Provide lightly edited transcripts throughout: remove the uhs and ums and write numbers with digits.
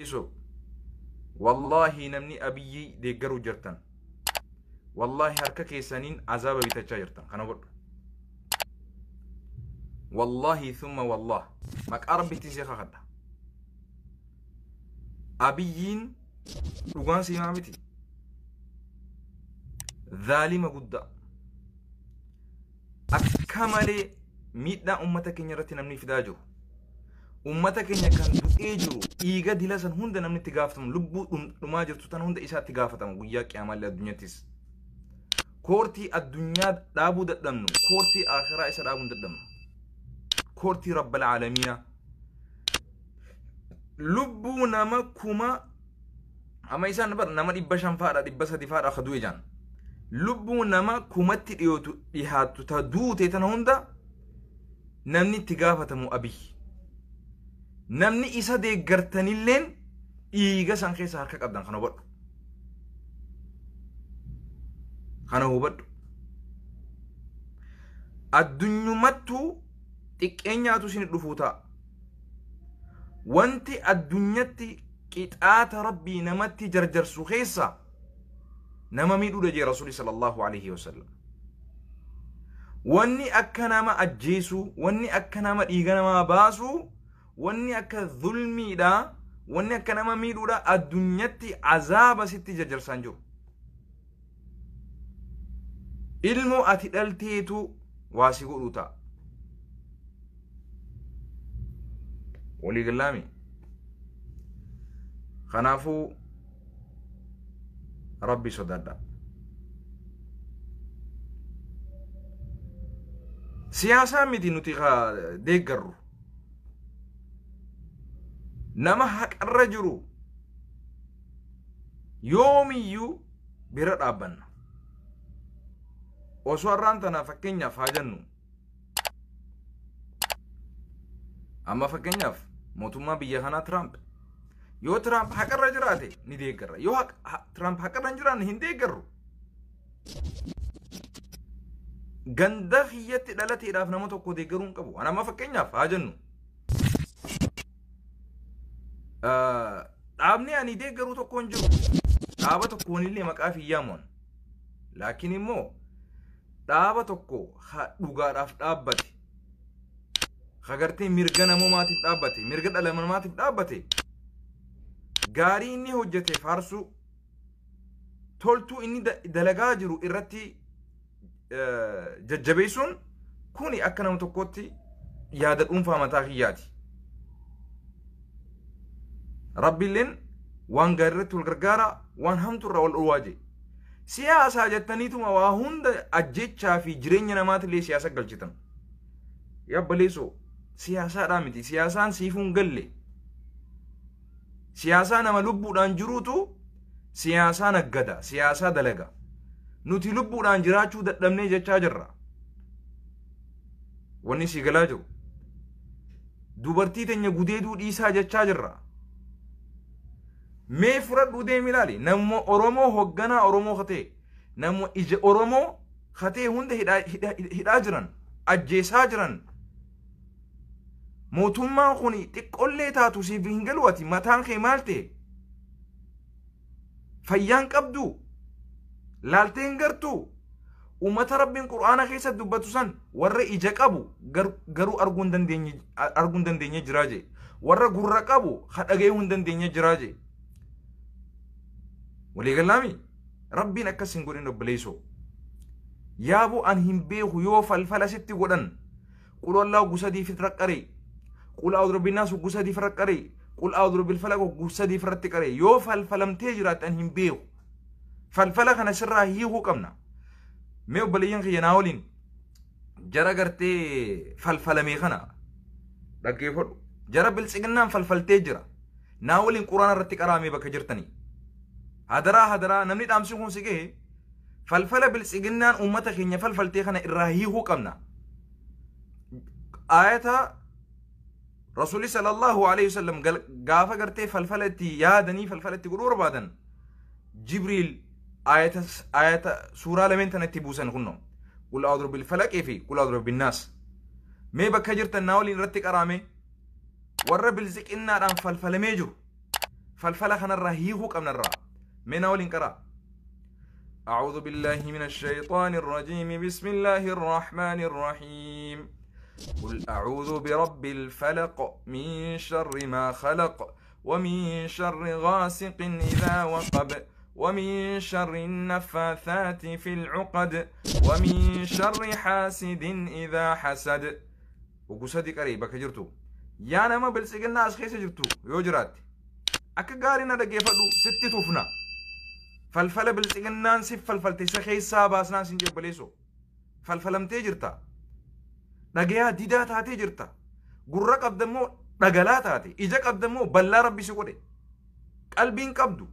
Obboleessoo, wallaahi namni Abiyyi deeggaruu jirtan, wallaahi harka keessaniin azaaba bitachaa jirtan. Kana godhu. Wallaahi thumma wallaah, maqaa Rabbiitiin si kakadha. Abiyyiin dhugaan siimaa miti. Zaalima guddaa. Akka malee miidhaa uummata keenya irratti namni fidaa jiru. Uummata keenya kan du'ee jiru, dhiiga dila san hunda namni itti gaafatamu, lubbuu dhumaa jirtu tan hunda isaatti gaafatama guyyaa qiyamaallee addunyattis. Koortii addunyaa dhaabuu dadhabnu, koortii akhiraa isa dhaabuu hin dadhabnu. Koortii Rabbal Aalamiinaa. Lubbuu nama kuma amma isaan bar nama 500 faadha, 300 faadha ka du'e jaan. Lubbuu nama kumatti dhiyootu dhihaattu ta duute tana hunda namni itti gaafatamu Abiy. Namni isa deeggartanilleen dhiiga san keessa harka qabdan, kana hubadhu. Kana hubadhu. Addunyumattuu xiqqeenyaatu isin dhufuu ta'a. Wanti addunyatti qixaata Rabbii namatti jarjarsu keessa nama miidhuudha jee Rasuuli sallallahu alaihi wasallam. Wanni akka nama ajjeesuu, wanni akka nama dhiiga namaa baasuu, wanni akka zulmiidha, wanni akka nama miidhuudha addunyatti azaaba sitti jarjarsaan jiru. Ilmoo ati dhalteetu waa si godhuu ta'a. Walii gallaami. Kanaafuu Rabbi sodaadha. Siyaasaa miti nuti ka deeggarru. Nama haqarra jiru yoomiyyuu bira dhaabbanna. Osoo har'aan tana fakkeenyaaf haa jennu. Amma fakkeenyaaf mootummaa biyya kanaa Tiraamp. Yoo Tiraamp haqarra jiraate ni deeggarra. Yoo Tiraamp haqarra hin jiraanne hin deeggarru. Ganda kiyyatti dhalateedhaaf nama tokko deeggaruu hin qabu. Ani amma fakkeenyaaf haa jennu. Dhaabni ani deeggaruu tokko hin jiru. Dhaaba tokkoon illee maqaa fi yaamuun. Laakiin immoo dhaaba tokko dhugaadhaaf dhaabbate, ha gartee mirga namoomaatiif dhaabbate, mirga dhala namaatiif dhaabbate, gaarii inni hojjete faarsuu, toltuu inni dalagaa jiru irratti jajjabeessuun kuni akka nama tokkootti yaada dhuunfaa mataa kiyyaati. Rabbiilleen waan gaarii irratti wal gargaara, waan hamtu irraa wal dhowwaa jee. Siyaasaa jettaniituma waa hunda ajjechaa fi jireenya namaatillee siyaasa galchitan. Yaa baleessoo, siyaasaadhaa miti, siyaasaan siifuu hin galle. Siyaasaa nama lubbuudhaan jiruutu siyaasaa naggada, siyaasaa dalaga. Nuti lubbuudhaan jiraachuu dadhabnee jechaa jirra. Wanni sii galaa jiru. Dubartii teenya gudeeduu dhiisaa jechaa jirra. Mee fudhadhuu deemi ilaali. Namuma Oromoo hogganaa Oromoo katee, namuma ija Oromoo katee hunda hidhaa jiran, ajjeesaa jiran. Mootummaan kun xiqqollee taatu siif hin galu, ati mataan kee maal ta'e? Fayyaan qabdu? Laaltee hin gartuu? Uummata Rabbiin Qur'aana keessa dubbatu san warra ija qabu garuu arguu hin dandeenye jiraa jee. Warra gurra qabu ha dhagayuu hin dandeenye jiraa jee. Waliigalaami? Rabbiin akkas hin godhin obboleessoo. Yaaboo an hin beeku, yoo falfala sitti godhan qul wallaahu gusadii fitra qaree, qul a'udhu rabbinnaas gusadii firra qaree, qul a'udhu rabbil falaq gusadii firratti qaree, yoo falfalamtee jiraatte an hin beeku. Falfala kana sirraa hiikuu qabna. Mee obboleeyyan kiyya, naa waliin jara gartee falfalamee kana dhaggeeffadhu. Jara biltsiginnaan falfaltee jira. Naa waliin quraana irratti qaraamee bakka jirtanii. Hadaraa hadaraa, namni dhaamsi kun si gahe, falfala biltsiginnaan uummata keenya falfaltee kana irraa hiikuu qabna. Ayata Rasuulli sallallahu alaihi wasallam gaafa gartee falfala itti yaadanii falfala itti godhuu barbaadan, Jibriil ayata suuraa lameen tana itti buusan kunno. Qul a'udhu bil falaqii fi qul a'udhu bin naas. Mee bakka jirtan naa waliin irratti qaraame, warra biltsiginnaadhaan falfalamee jiru. Falfala kanarraa hiikuu qabnarraa. Mee na waliin qaraa. أعوذ بالله من الشيطان الرجيم. بسم الله الرحمن الرحيم. قل أعوذ برب الفلق من شر ما خلق ومن شر غاسق إذا وقب ومن شر النفاثات في العقد ومن شر حاسد إذا حسد. وقصدي قريبا كجرتو يا نما بلسقنا أسخيس جرتو يوجرات أكا قارنا دقيفة ستي توفنا falfala biltsiginnaan si falfalte isa keessaa baasnaan sin jebboleessu. Falfalamtee jirta. Dhagayaa didaa taatee jirta. Gurra qabdammoo dhagalaa taate. Ija qabdammoo bal'aa rabbi si godhe. Qalbiin qabdu.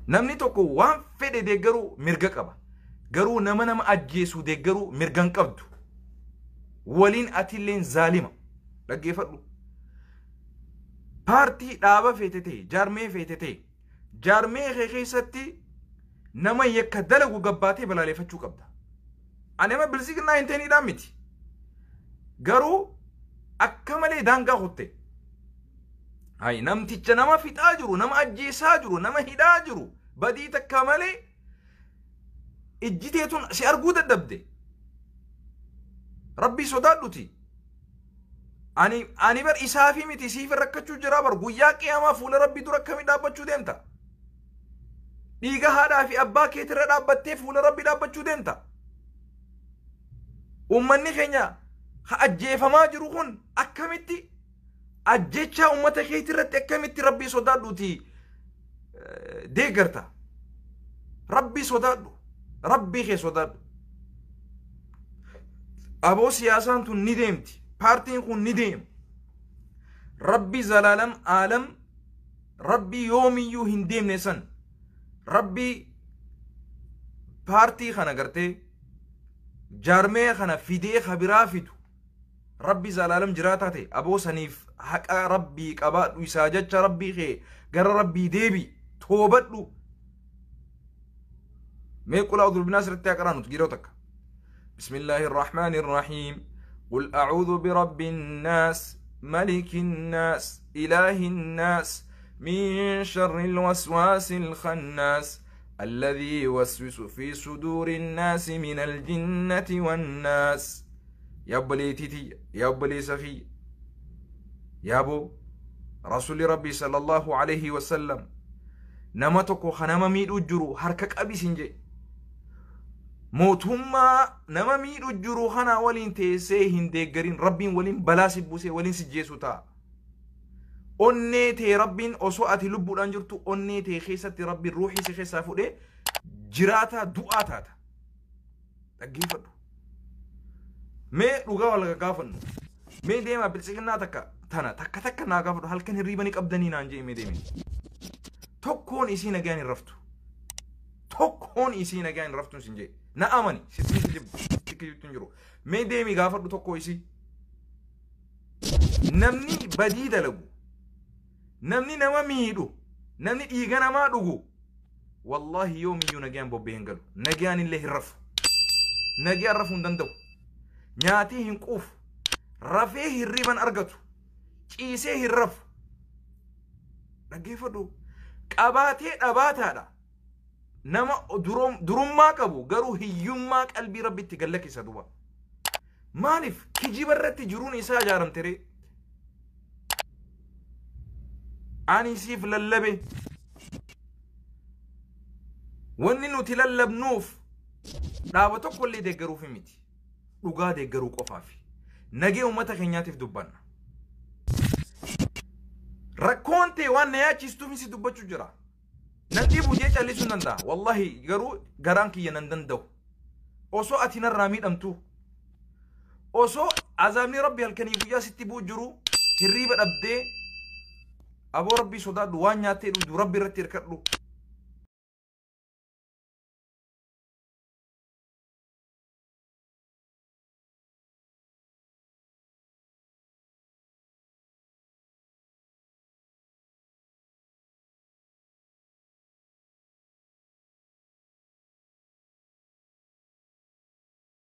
Namni tokko waan fedhe deeggaruu mirga qaba. Garuu nama nama ajjeesuu deeggaruu mirga hin qabdu. Waliin atilleen zaalima. Dhaggeeffadhu. Paartii dhaaba feete ta'e, jaarmee feete ta'e, jaarmee kee keessatti nama yakka dalagu gabbaatee balaaleffachuu qabda. Ani amma bilisiginaa hin ta'iniidhaan miti. Garuu akka malee daangaa kutte. Hayi namticha nama fixaa jiru, nama ajjeesaa jiru, nama hidhaa jiru, badii takka malee ijjiteetun si arguu dadhabde. Rabbii sodaadhuti. Ani bar isaafi miti siif rakkachuu jira bar guyyaa qiyaamaa fuula rabbii dura akkamii dhaabbachuu deemta? Dhiiga haadhaa fi abbaa keetirra dhaabbattee fuula rabbii dhaabbachuu deemta. Uummanni keenya ha ajjeefamaa jiru kun akkamitti ajjechaa uummata keetirratti akkamitti rabbii sodaadhuuti deeggarta? Rabbii sodaadhu. Rabbii kee sodaadhu. Aboo siyaasaan tun ni deemti. Paartiin kun ni deema. Rabbi zalaalam aalam rabbi yoomiyyuu hin deemne san rabbi paartii kana gartee jaarmee kana fidee kabiraa fidu rabbi zalaalam jiraataa ta'e aboo saniif haqa rabbii qabaadhu isaa jecha rabbii kee gara rabbii deebi toobadhu. Mee qul a'uudhu binaas irratti haa qaraanu yeroo takka. Bismillaahi irrahmaani irrahiim. قل أعوذ برب الناس ملك الناس إله الناس من شر الوسواس الخناس الذي يوسوس في صدور الناس من الجنة والناس. يا بليتي يا بلي سخي يا أبو رسول ربي صلى الله عليه وسلم نمتك خنم ميد أجرو حركك أبي سنجي mootummaa nama miidhu jiru kana waliin teessee hin deeggarin rabbiin waliin balaa si buusee waliin si jeessu ta'a. Onnee tee rabbiin osoo ati lubbuudhaan jirtu onnee tee keessatti rabbiin ruuxii si keessaa fuudhee jiraataa du'aa taata. Dhaggeeffadhu. Mee dhugaa wal gaafannu. Mee deemaa bilisiginnaa takka tana takka takka naa gaafadhu halkan hirriiba ni qabdanii naan jee mee deeme. Tokkoon isii nagaan hin raftu. Tokkoon isii nagaan hin raftu sin jee. Na amani sitti kijibtu hin jiru. Mee deemi gaafadhu tokko isii. Namni badii dalagu, namni nama miidhu, namni dhiiga namaa dhugu, wallaahi yoomiyyuu nagaan bobbee hin galu. Nagaan illee hin rafu. Nagaan rafuu hin danda'u. Nyaatee hin quufu. Rafee hirriban argatu. Ciisee hin rafu. Dhaggeeffadhu. Qabaatee dhabaataadha. Nama durummaa qabu garuu hiyyummaa qalbii rabbitti gallakkisa duba. Maaliif kijiba irratti jiruun isaa ijaaramte ree? Ani siif lallabe. Wanni nuti lallabnuuf dhaaba tokko illee deeggaruuf miti. Dhugaa deeggaruu qofaafi. Nagee uummata keenyaatiif dubbanna. Rakkoon ta'e waan na yaachistuuf si dubbachuu jira. Nan dhibu jee callisuu hin danda'a. Wallahi garuu garaan kiyya nan danda'u. Osoo ati narraa miidhamtu. Osoo azaabni rabbi halkanii guyyaa sitti bu'u jiru hirriiba dhabdee aboo rabbii sodaadhu waan nyaattee dhugdu rabbi irratti hirkadhu.